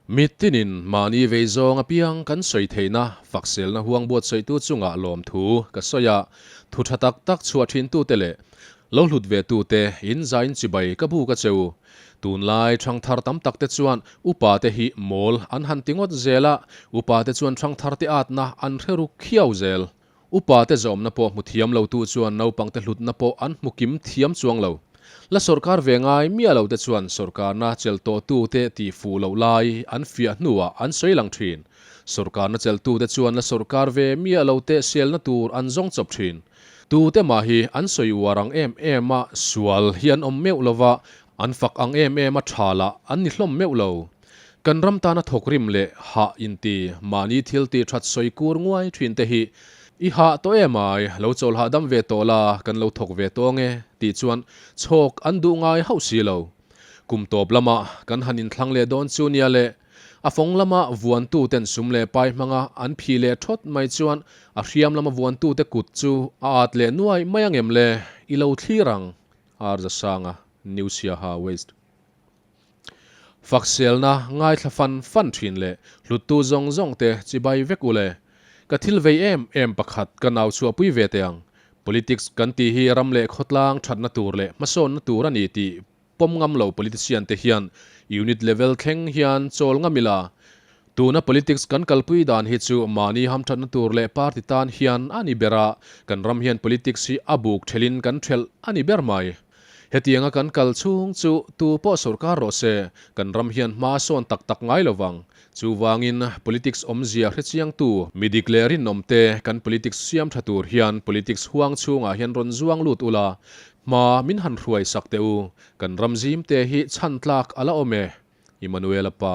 Mitinin mahni vei zawng apiang kan sawi theihna fakselna huang buatsaihtu chungah lawmthu ka sawi a, thu tha tak tak chhuah thintute leh lo hlut ve tute in zain chibai ka buk a che u. Tunlai thangthar tam tak te chuan upa te hi mawl an han ti ngawt zel a, upa te chuan thangthar te atna an hre ruk khiau zel. Upa te zawmna pawh hmu thiam lo tu chuan naupang te hlutna pawh an hmu kim thiam chuang lo. La sawrkar ve ngai miah lo te chuan sawrkarna chel tawh tu te tih fuh loh lai an fiah hnuah an sawi lang thin. Sawrkarna chel tu te chuan la sawrkar ve miah lo te selna tur an zawng chawp thin. Tu te mah hi an sawi uar ang em em a sual hi an awm meuh lova, an fak ang em em a tha lah an ni hlawm meuh lo. Kan ram tana thawkrim leh hah inti mahni thil tih that sawi kur nguai thin te hi i hah tawh em ai, lo chawl hahdam ve tawh la, kan lo thawk ve tawh ange tih chuan chhawk an duh ngai hauh si lo. Kum tawp lama kan han inthlang leh dawn chu nia le, a fawng lama vuantu ten sum leh pai hmanga an phih leh thawt mai chuan a hriam lama vuantu te kut chu a at leh nuai mai angem le, i lo thlir ang, Arzasanga, New Siaha West. Fakselna ngaithla fan fan thin leh hluttu zawng zawng te chibai vek u le. Ka thil vei em em pakhat ka nau chhuahpui ve teh ang. Politics kan tih hi ram leh khawtlang thatna tur leh hmasawnna tur a ni tih pawm ngam lo politician te hian unit level thleng hian chawl ngam ila. Tuna politics kan kalpui dan hi chu mahni hamthatna tur leh party tan hian a ni ber a, kan ram hian politics hi a buk thelhin kan thelh a ni ber mai. Hetianga kan kal chhung chu tu pawh sawrkar rawh se, kan ram hian hma a sawn tak tak ngai lo vang. Chuvangin politics awmzia hrechiangtu, mi dik leh rinawm te kan politics siam tha tur hian politics huang chhungah hian rawn zuang lut ula, hma min han hruai sak teh u, kan ram zim te hi chhan tlak a la awm e. Immanuela pa.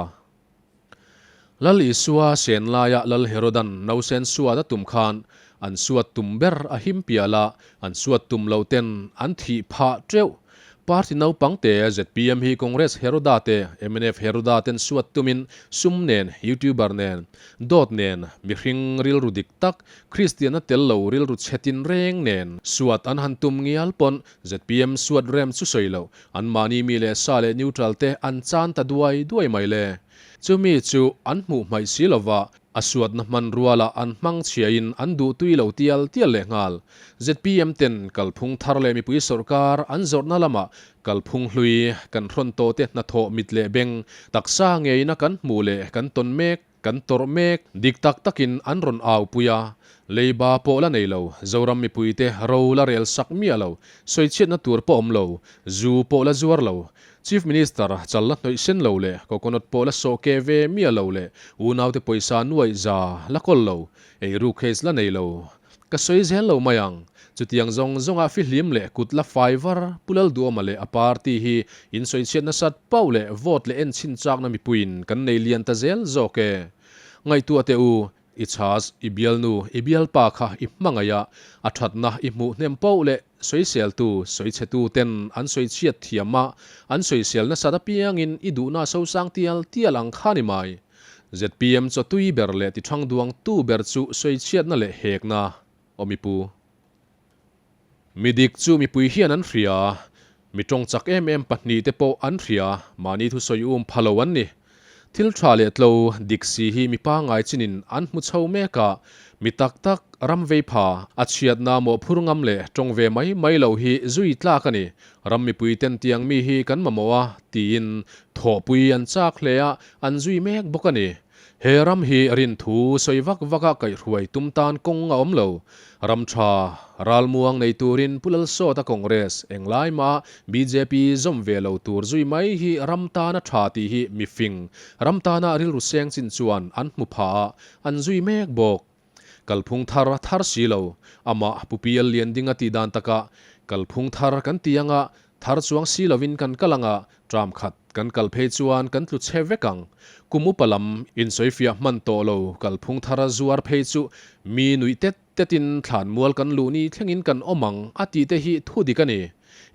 Lal Isua sen laia Lal Herodan nausen suat a tum khan an suat tum ber a him pial a, an suat tum lo ten an thih phah teuh. Party naupang te zpm hi Congress Heroda te mnf Heroda ten suat tumin sum nen, YouTuber nen, dawt nen, mihring rilru dik tak, Kristianna tel lo rilru chhe tinreng nen suat an han tum ngial pawn zpm suat rem chu sawi loh Anmahni mi leh sa leh neutral te an chan ta duai duai mai le. Chumi chu an hmuh hmaih si lova, a suatna hmanrualah an hmang chhiain an duh tui lo tial tial leh nghal. Zpm ten kalphung thar leh mipui sawrkar an zawrhna lamah kalphung hlui kan hrawn tawh te hnathawh mit leh beng taksa ngeina kan hmuh leh kan tawn mek Kan tawrh mek, dik tak takin an rawn au pui a, leiba pawh la nei lo, Zoram mipuite ro la rel sak miah lo, sawichhiatna tur pawh awm lo, zu pawh la zuar lo, Chief Minister chal la hnawih sen lo leh coconut pawh la sawh keh ve miah lo leh unaute pawisa nuaih za la kawl lo, eiru case la nei lo. Ka sawi zel lo mai ang. Chutiang zawng zawnga fihlim leh kut la fai var Pu Lalduhawma leh a party hi in sawichhiat nasat pauh leh vote leh en chhin chakna mipuiin kan nei lian ta zel zawk e. Ngaihtuah teh u, i chhas, i bialnu, i bialpa kha i hmangaih a, a thatna i hmuh hnem pauh leh sawiseltu, sawichhetu ten an sawichhiat thiam a, an sawisel nasat apiangin i duhna sosang tial tial ang kha ni mai. Zpm chaw tui ber leh ti thang duang tu ber chu sawichhiatna leh hekna aw mipu. Mi dik chu mipui hian an hria, mi tawng chak em em pahnihte pawh an hria, mahni thusawi um pha lo an ni. Thil tha leh tlo dik si hi mi pangngai chinin an hmu chho mek a, mi tak tak ram vei pha, a chhiatna mawhphur ngam leh tawng ve mai mai lo hi zui tlak a ni. Ram mipui ten tiang mi hi kan mamawh a, tiin thawhpui an chak hle a, an zui mek bawk a ni. He ram hi rinthu sawi vak vaka kaihhruai tum tan kawng a awm lo. Ram tha, ralmuang nei turin Pu Lalsawta Congress englai mah bjp zawm ve lo tur zui mai hi ram tana tha tih hi mifing, ram tana rilru seng chin chuan an hmu pha a, an zui mek bawk. Kalphung thar thar si lo, amah Pu PL Liandinga tih dan takah kalphung thar kan ti anga, thar chuang si lovin kan kal anga, tram khat kan kal phei chuan kan tlu chhe vek ang. Kum upa lam insawifiah hman tawh lo kalphung thar zuar phei chu mi nuih tet tetin thlanmual kan luh ni thlengin kan awm ang a tih te hi thu dik a ni.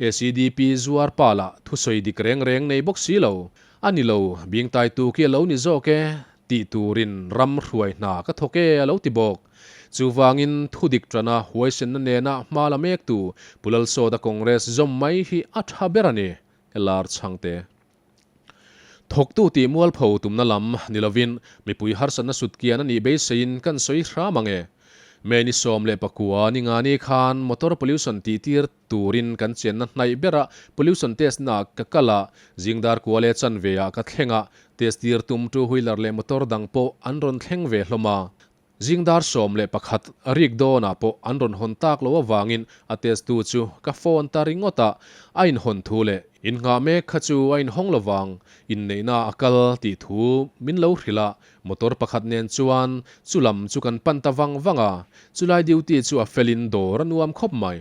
ACDP zuar pa lah thusawi dik reng reng nei bawk si lo. A ni lo, bingtaitu khi a lo ni zawk e. Tih turin ram hruai hna ka thawk e a lo ti bawk. Chuvangin thudik tana huaisenna nena hma la mektu Pu Lalsawta Congress zawm mai hi a tha ber a ni, LR Chhangte. Thawktu tih mualpho tumna lam ni lovin mipui harsatna sutkian a nih beiseiin kan sawi hram ang e. May ni 19 ni nga ni khan motor pollution tih tir turin kan chenna hnaih bera pollution test na ka kal a, zingdar kua leh chanve ah ka thleng a, test tir tum two wheeler leh motor dang pawh an rawn thleng ve hlawm a. Zingdar 11 rik dawnah pawh an rawn hawn tak lo avangin a test tu chu ka phone ta ringawt a, a inhawn thu leh innghah mek kha chu a inhawng lovang, inneihna a kal tih thu min lo hrilh a, motor pakhat nen chuan chu lam chu kan pan ta vang vang a, chulai duty chu a felin dawr a nuam khawp mai.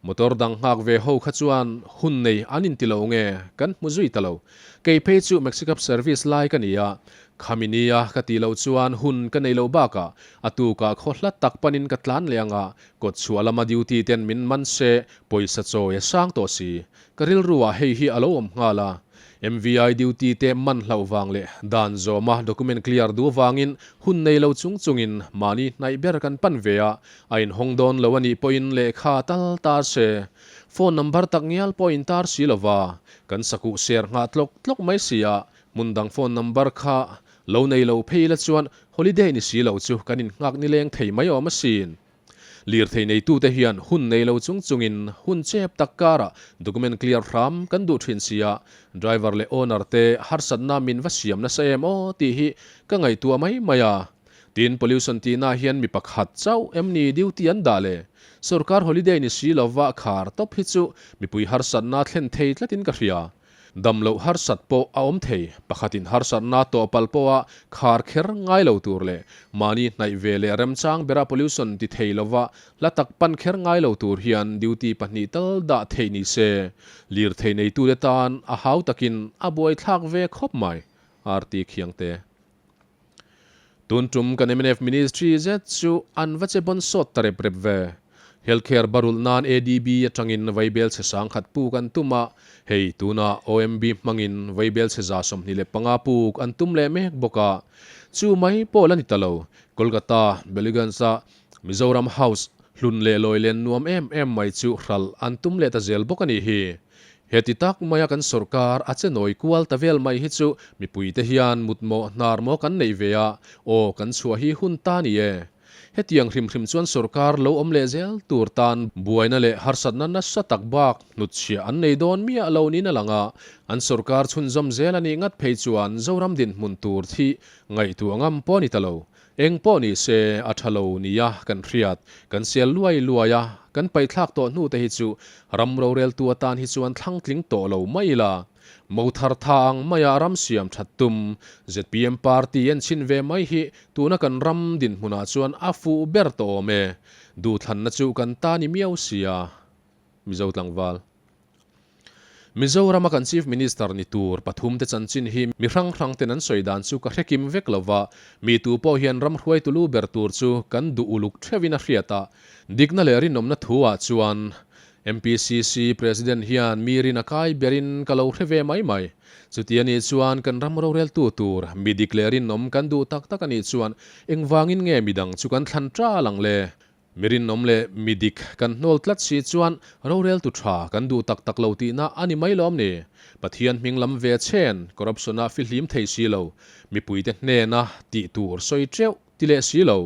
Motor dang nghak ve ho kha chuan hun nei an inti lo nge kan hmu zui ta lo. Kei phei chu Maxicab service lai ka ni a, khami nia ka tih loh chuan hun ka nei loh bakah a tukah khaw hla tak panin ka tlan leh anga kawt chhuah lama duty ten min man se pawisa chawi a sang tawh si. Ka rilruah hei hi a lo awm nghal a, MVI duty te man hlauh vang leh dan zawma document clear duh vangin hun nei lo chung chungin mahni hnaih ber kan pan ve a, a inhawng dawn lo a nih pawhin lehkha tal tar se. Phone number tak ngial pawh in tar si lova, kan sakuh ser nghah tlawk tlawk mai si a, hmun dang phone number kha lo nei lo phei ila chuan holiday ni si lo chu kan innghak nileng thei mai awm asin. Lirthei neitute hian hun nei lo chung chungin hun chep tak karah document clear hram kan duh thin sia, driver leh owner te harsatna min va siam nasa em aw tih hi ka ngaihtuah mai mai a. Tin, pollution tihna hian mi pakhat chauh em ni duty an dah le? Sorkar holiday ni si lova khar tawp hi chu mipui harsatna thlen thei tlatin ka hria. Dam loh harsat pawh a awm thei, pakhatin harsatna tawh palh pawha khar kher ngai lo tur leh mahni hnaih ve leh remchang bera pollution ti thei lova hla tak pan kher ngai lo tur hian duty pahnih tal dah theih ni se, lirthei neitute tan a hau takin a buaithlak ve khawp mai, RT Khiangte. Tun tum kan mnf Ministry zet chu an va che bawn sawt ta rep rep ve. Healthcare barulh nan ADB atangin vaibel chhe sangkhat puk an tum a, hei tuna OMB hmangin vaibel chhe 25 puk an tum leh mek bawk a. Chu mai pawh la ni ta lo, Kolkata Ballygunge-a Mizoram House hlun leh lawi len nuam em em mai chu hralh an tum leh ta zel bawk a nih hi. Heti tak maia kan sorkar a che nawi kual ta vel mai hi chu mipuite hian mutmawh hnar maw kan neih ve a, aw kan chhuah hi hun ta ni e. Hetiang hrim hrim chuan sorkar lo awm leh zel tur tan buaina leh harsatna nasa tak bak hnutchhiah an nei dawn miah lo niin a lang a, an sorkar chhunzawm zel a nih ngat phei chuan Zoram dinhmun tur thi ngaihtuah ngam pawh a ni ta lo. Eng pawh ni se, a tha lo nia kan hriat. Kan sial luai luai a, kan paihthlak tawh hnu te hi chu ram roreltu atan hi chuan thlang tling tawh lo mai ila. Mo thar tha ang maia ram siam that tum zpm party en chhin ve mai hi tuna kan ram dinhmunah chuan a fuh ber tawh awm e. Duhthlanna chu kan ta ni miau sia. Mizo tlangval. Mizorama kan Chief Minister ni tur pathum te chanchin hi mi hrang hrang ten an sawi dan chu ka hre kim vek lo va, mi tu pawh hian ram hruaitu lu ber tur chu kan duh uluk theuhin a hriat a, dikna leh rinawmna thu ah chuan MPCC President hian mi rin a kai berin ka lo hre ve mai mai. Chuti a nih chuan kan ram roreltu tur mi dik leh rinawm kan duh tak tak a nih chuan engvangin nge midang chu kan thlan tal ang le? Mi rinawm leh mi dik kan hnawl tlat si chuan roreltu tha kan duh tak tak lo tihna a ni mai lawm ni? Pathian hming lam ve chen corruption-a fihlim thei si lo, mipuite hnena tih tur sawi teuh ti leh si lo.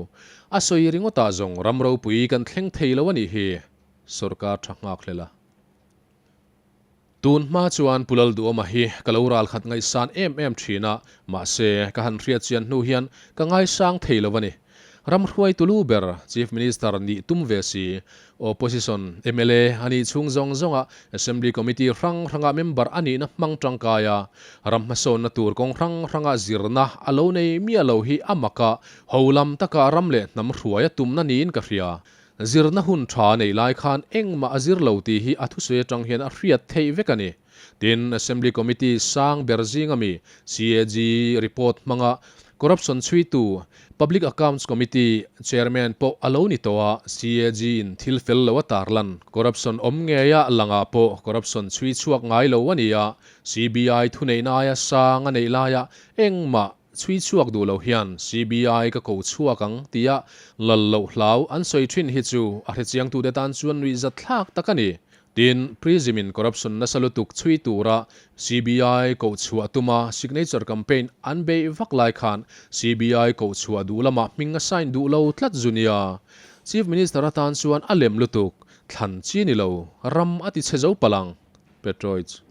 A sawi ringawtah zawng ram ropui kan thleng thei lo a nih hi, sorkar tha nghak hlel a. Tun hma chuan Pu Lalduhawma hi ka lo ralkhat ngaihsan em em thin a, mahse ka han hriat chian hnu hian ka ngaisang thei lo a ni. Ram hruaitu lu ber Chief Minister nih tum ve si, Opposition mla a nih chhung zawng zawnga Assembly Committee hrang hranga member a nihna hmang tangkai a, ram hmasawnna tur kawng hrang hranga zirna a lo nei miah lo hi a mak a, ho lam taka ram leh hnam hruai a tumna niin ka hria. Zirna hun tha nei lai khan engmah a zir lo tih hi a thusawi atang hian a hriat theih vek a ni. Tin, Assembly Committee sang ber zinga mi CAG report hmanga corruption chhuitu Public Accounts Committee Chairman pawh a lo ni tawh a, CAG in thil fel lo a tarlan corruption awm ngeia langah pawh corruption chhui chhuak ngai lo a ni a, CBI thuneihna aia sang a neih laia engmah Chhui chhuak duh lo hian CBI ka ko chhuak ang tia lal loh hlau an sawi thin hi chu a hrechiangtute tan chuan nuihzat thlak tak a ni. Tin, Prism in corruption nasa lutuk chhui tura CBI koh chhuah tuma signature campaign an beih vak lai khan CBI koh chhuah duh lamah hming a sign duh lo tlat zu nia. Chief Minister atan chuan a lem lutuk, thlan chi ni lo, ram a ti chhe zo palh ang. Petroich.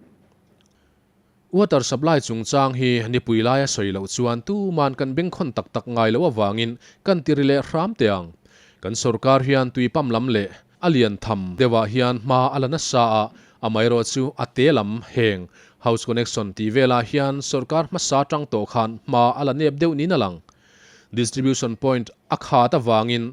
Water supply chungchang hi nipui laia sawi loh chuan tuman kan bengkhawn tak tak ngai loh avangin kan ti ri leh hram teh ang. Kan sorkar hian tui pump lam leh a lian tham deuhah hian hma a la nasa a, amaherawh chu a te lam heng house connection tih velah hian sorkar hmasa tang tawh khan hma a la nep deuh niin a lang. Distribution point a khat avangin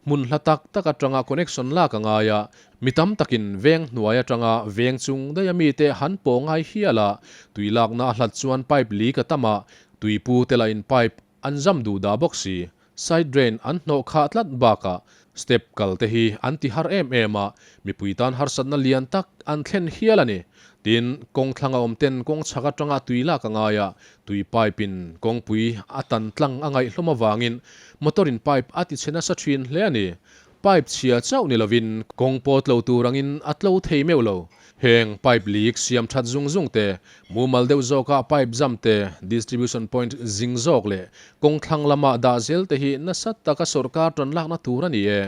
hmun hla tak tak atanga connection lak a ngai a, mi tam takin veng hnuai atanga veng chung daih a mite han pawh ngai hial a, tui lakna a hlat chuan pipe leak a tam a, tuipu te lahin pipe an zam duh dah bawk si. Side drain an hnawh khah tlat bakah step kal te hi an ti har em em a, mipui tan harsatna lian tak an thlen hial a ni. Tin, kawng thlanga awm ten kawng chhak atanga tui lak a ngai a, tui pipe in kawngpui a tan tlang a ngaih hlawm avangin motor in pipe a ti chhe nasa thin hle a ni. Pipe chhia chauh ni lovin kawng pawt lo tur angin a tlo thei meuh lo. Heng pipe leak siam that zung zung te, mumal deuh zawka pipe jam te, distribution point zing zawk leh kawng thlang lama dah zel te hi nasa taka sawrkar tan lakna tur a ni e.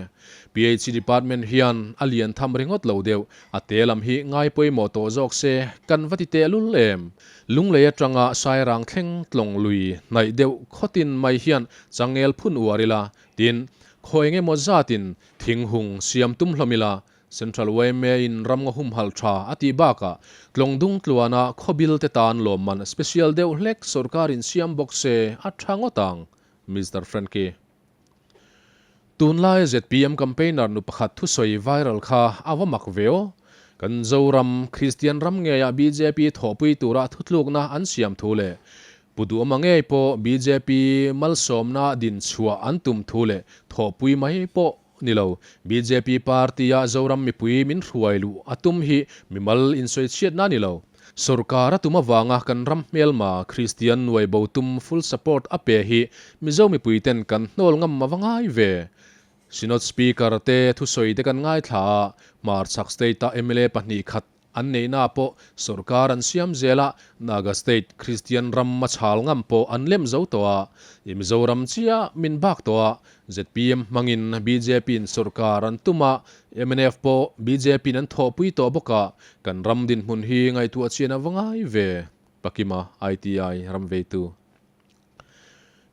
PHE department hian a lian tham ringawt lo deuh, a te lam hi ngai pawimawh tawh zawk se kan va ti tehlul em. Lunglei atanga Sairang thleng tlawng lui hnaih deuh khawtin mai hian changel phun uar ila, Tin, khawi eng emaw zatin thing hung siam tum hlawm ila, Central yma in ramnga humhalh tha a tih bakah tlawng dung tluana khawbil te tan lawmman special deuh hlek sorkar in siam bawk se a tha ngawt ang, Mister Frankie. Tunlai zpm campaigner nu pakhat thusawi viral kha a va mak ve aw. Kan Zoram Kristian ram ngeiah bjp thawhpui tura thutlukna an siam thu leh Pu Duhawma ngei pawh bjp malsawmna din chhuah an tum thu leh thawhpui mai pawh ni lo. Bjp party-a Zoram mipui min hruai luh a tum hi mimal insawichhiatna a ni lo. Sorkar a tum avanga kan ram hmelma Kristian nuai bo tum full support a pe hi Mizo mipuiten kan hnawl ngam a va ngai ve. Synod Speaker te thusawi te kan ngaithla a, Hmarchhak State-a mla 2 khat An neihna pawh sorkar an siam zel a, Naga State Kristian ram a chhal ngam pawh an lem zo tawh a, i Mizoram chiah min bak tawh a, zpm hmangin bjp in sorkar an tum a, mnf pawh bjp in an thawhpui tawh bawk a, kan ram dinhmun hi ngaihtuah chian a va ngai ve, Pakima ITI ram veitu.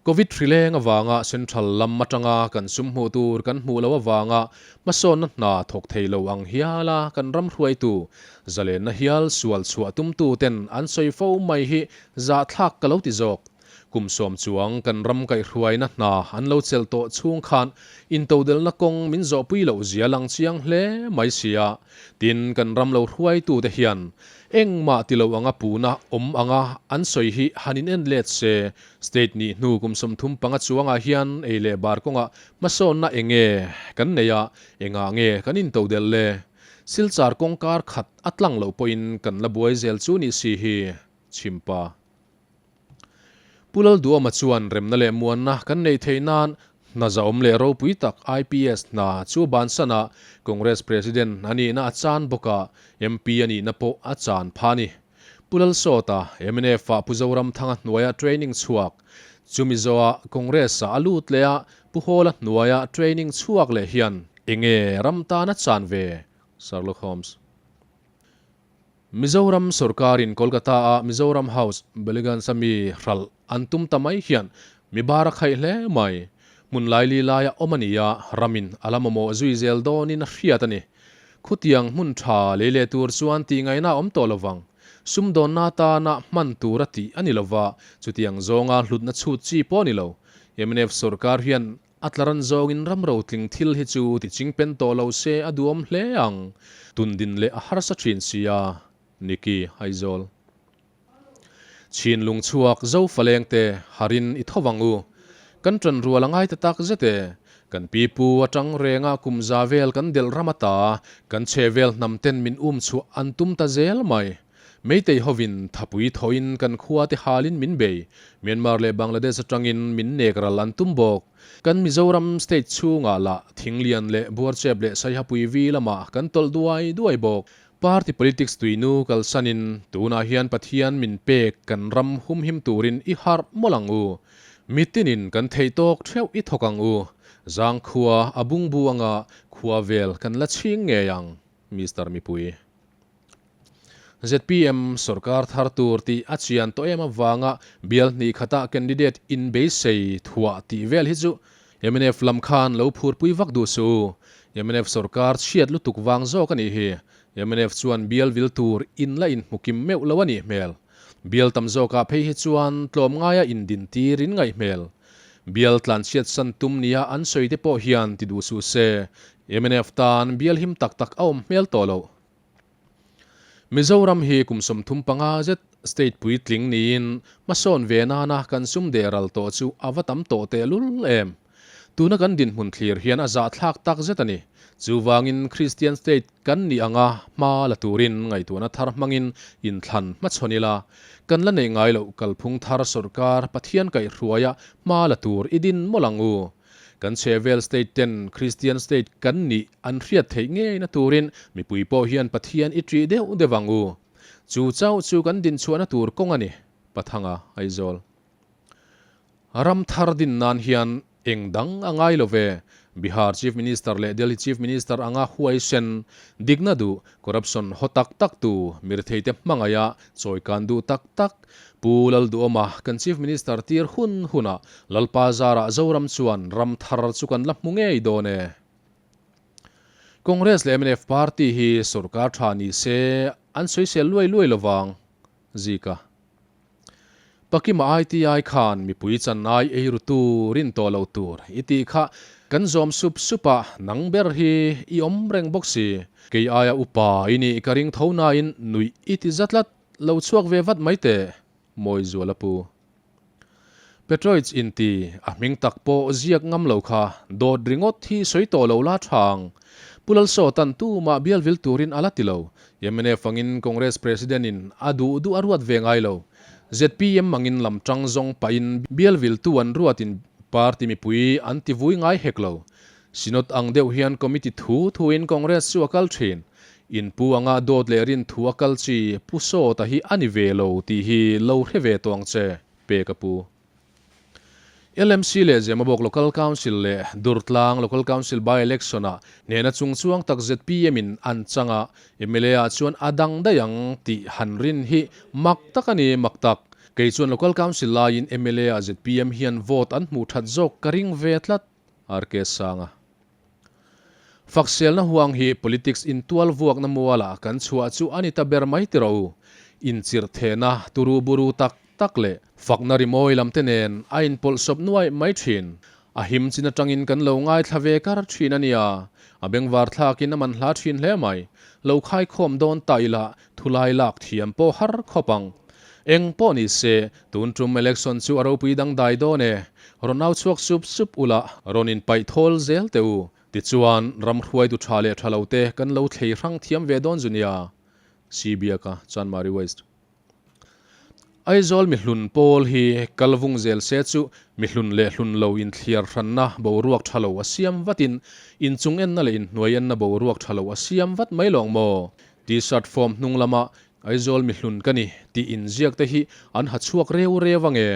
Covid hrileng avanga Central lam atanga kan sum hmuh tur kan hmuh loh avanga hmasawnna hna thawk thei lo ang hiala kan ram hruaitu zalenna hial sual chhuah tumtu ten an sawi fo mai hi zahthlak ka lo ti zawk. Kum 10 chuang kan ram kaihhruaina hna an lo chelh tawh chhung khan intodelhna kawng min zawhpui loh zia lang chiang hle mai sia. Tin, kan ram lo hruaitute hian Engmah ti lo anga puna awm anga an sawi hi han in en let se, state nih hnu kum 35 chuangah hian ei leh bar kawngah hmasawnna enge kan nei a, engah nge kan in to delh le? Silchar kawngkar khat a tlang loh pawhin kan la buai zel chu nih si hi, Chhimpa. Pu Lalduama chuan remna leh muanna kan neih theih nan hna zahawm leh ropui tak IPS hna chu bansan a, Congress President a nihna a chan bawk a, MP a nihna pawh a chan pha a ni. Pu Lalsawta, MNF-ah Pu Zoramthanga hnuaia training chhuak, chumi zawhah Congress-ah a lut leh a, Pu Hawla hnuaia training chhuak leh hian enge ram tan a chan ve? Sherlock Holmes. Mizoram sorkarin Kolkata-a Mizoram House Beligansa mi hralh an tum ta mai hian mi bar a khaih hle mai. Hmun laili laia awm a ni a, ramin a la mamawh zui zel dawnin a hriat a ni. Khutiang hmun tha lei leh tur chuan tihngaihna a awm tawh lovang. Sumdawnna atana hman tur a tih a ni lova, chutiang zawnga hlutna chhut chi pawh a ni lo. Mnf sorkar hian A tlaran zawngin ram rotling thil hi chu ti chingpen tawh lo se a duhawm hle ang. Tundin leh a harsa thin sia, Nicky Aizawl. Chhinlung chhuak zo faleng te harin i tho vang u. Kan tan rual a ngai ta tak zet e. Kan pipu atang renga kum za vel kan delh ram ata kan chhe vel hnam ten min um chhuah an tum ta zel mai. Meitei hovin thapui thawhin kan khua te halin min bei. Myanmar leh Bangladesh atangin min nek ral an tum bawk. Kan Mizoram state chhungah lah Thinglian leh Buarchep leh Saihapui vi lamah kan tawlh duai duai bawk. Party politics tuinu kalsanin tunah hian Pathian min pek kan ram humhim turin i harh mawlh ang u. Mitinin kan theih tawk theuh i thawk ang u. Zangkhua a bungbu anga khua vel kan la chhing ngei ang, Mister Mipui. Zpm sorkar thar tur tih a chian tawh em avanga bial hnih khata candidate inbeisei thuah tih vel hi chu mnf lam khan lo phurpui vak duh suh u. Mnf sorkar chhiat lutuk vang zawk a nih hi. Mnf chuan bial vil tur in la inhmu kim meuh lo a nih hmel. Bial tam zawkah phei hi chuan tlawmngaia indin tir in ngaih hmel. Bial tlanchhiat san tum nia an sawi te pawh hian ti duh suh se. Mnf tan bial him tak tak a awm hmel tawh loh. Mizoram hi kum 35 zet state puitling niin hmasawn ve nana kan sum deh ral tawh chu a va tam tawh tehlul em. Tuna kan dinhmun thlir hian a zahthlak tak zet a ni. Chuvangin Kristian state kan nih anga hma la turin ngaihtuahna thar hmangin inthlan hmachhawn ila, kan la neih ngai loh kalphung thar sawrkar Pathian kaihhruaia hma la tur i din mawlh ang u. Kan chhehvel state ten Kristian state kan nih an hriat theih ngeina turin mipui pawh hian Pathian i ṭih deuh deuh ang u. Chu chauh chu kan dinchhuahna tur kawng a ni, Pathanga, Aizawl. Ram thar din nan hian eng dang a ngai lo ve. Bihar Chief Minister leh Delhi Chief Minister anga huaisen, dikna duh, corruption haw tak tak tu, mirtheite hmangaih a chawikan duh tak tak, Pu Lalduhawma kan Chief Minister tir hun hunah Lalpa zarah Zoram chuan ram thar chu kan la hmu ngei dawn e. Congress leh mnf party hi sorkar tha ni se an sawisel luai luai lovang, Zika. Pakima ITI khan mipui chan ai ei ru tur in tawh lo tur i tih kha kan zawm sup sup a, nang ber hi i awm reng bawk si. Kei aia upa i nih ka ring tho nain nuih i ti za tlat. Lo chhuak ve vat mai teh, Mawizuala pu. Petroids inti a hming tak pawh ziak ngam lo kha dawt ringawt hi sawi tawh lo la tha ang. Pu Lalsawtan tumah bial vil turin a la ti lo. Mnf angin Congress President in a duh duh a ruat ve ngai lo. Zpm angin lam tang zawng pahin bial viltu an ruatin party mipui an ti vui ngai hek lo. Synod ang deuh hian committee thu thuin Congress chu a kal thin. Inpu anga dawt leh rin thu a kal chi Pu Sawta hi a ni ve lo tih hi lo hre ve tawh ang che, Peka pu. LMC leh Zemabawk Local Council leh Durtlang Local Council by-election ah hnehna chungchuang tak zpm in an chang a, mla ah chuan a dang daih ang tih han rin hi mak tak a ni, mak tak. Kei chuan Local Council laiin mla ah zpm hian vote an hmuh that zawk ka ring ve tlat, RK Sanga. Fakselna huang hi politics intual vuakna mualah kan chhuah chu a ni ta ber mai ti rawh u. Inchirh thehna turu buru tak tak leh fakna rimawi lam te nen a inpawlhsawp nuai mai thin. A him chin atangin kan lo ngaithla ve kar thin a nia. A bengvar thlakin a man hla thin hle mai. Lo khaikhawm dawn ta ila thulai lak thiam pawh har khawp ang. Eng pawh ni se, tun tum election chu a ropui dangdai dawn e. Rawn au chhuak sup sup ula, rawn inpaih thawl zel teh u. Tichuan, ram hruaitu tha leh tha lo te kan lo thlei hrang thiam ve dawn zu nia. Sibiaka, Chanmari West. Aizawl mihlun pawl hi kal vung zel se chu mihlun leh hlun lo inthliar hranna boruak tha lo a siam vatin inchung enna leh inhnuai enna boruak tha lo a siam vat mai lawng maw? T-shirt form hnung lama Aizawl mihlun ka ni tih inziak te hi an ha chhuak reu reu ange.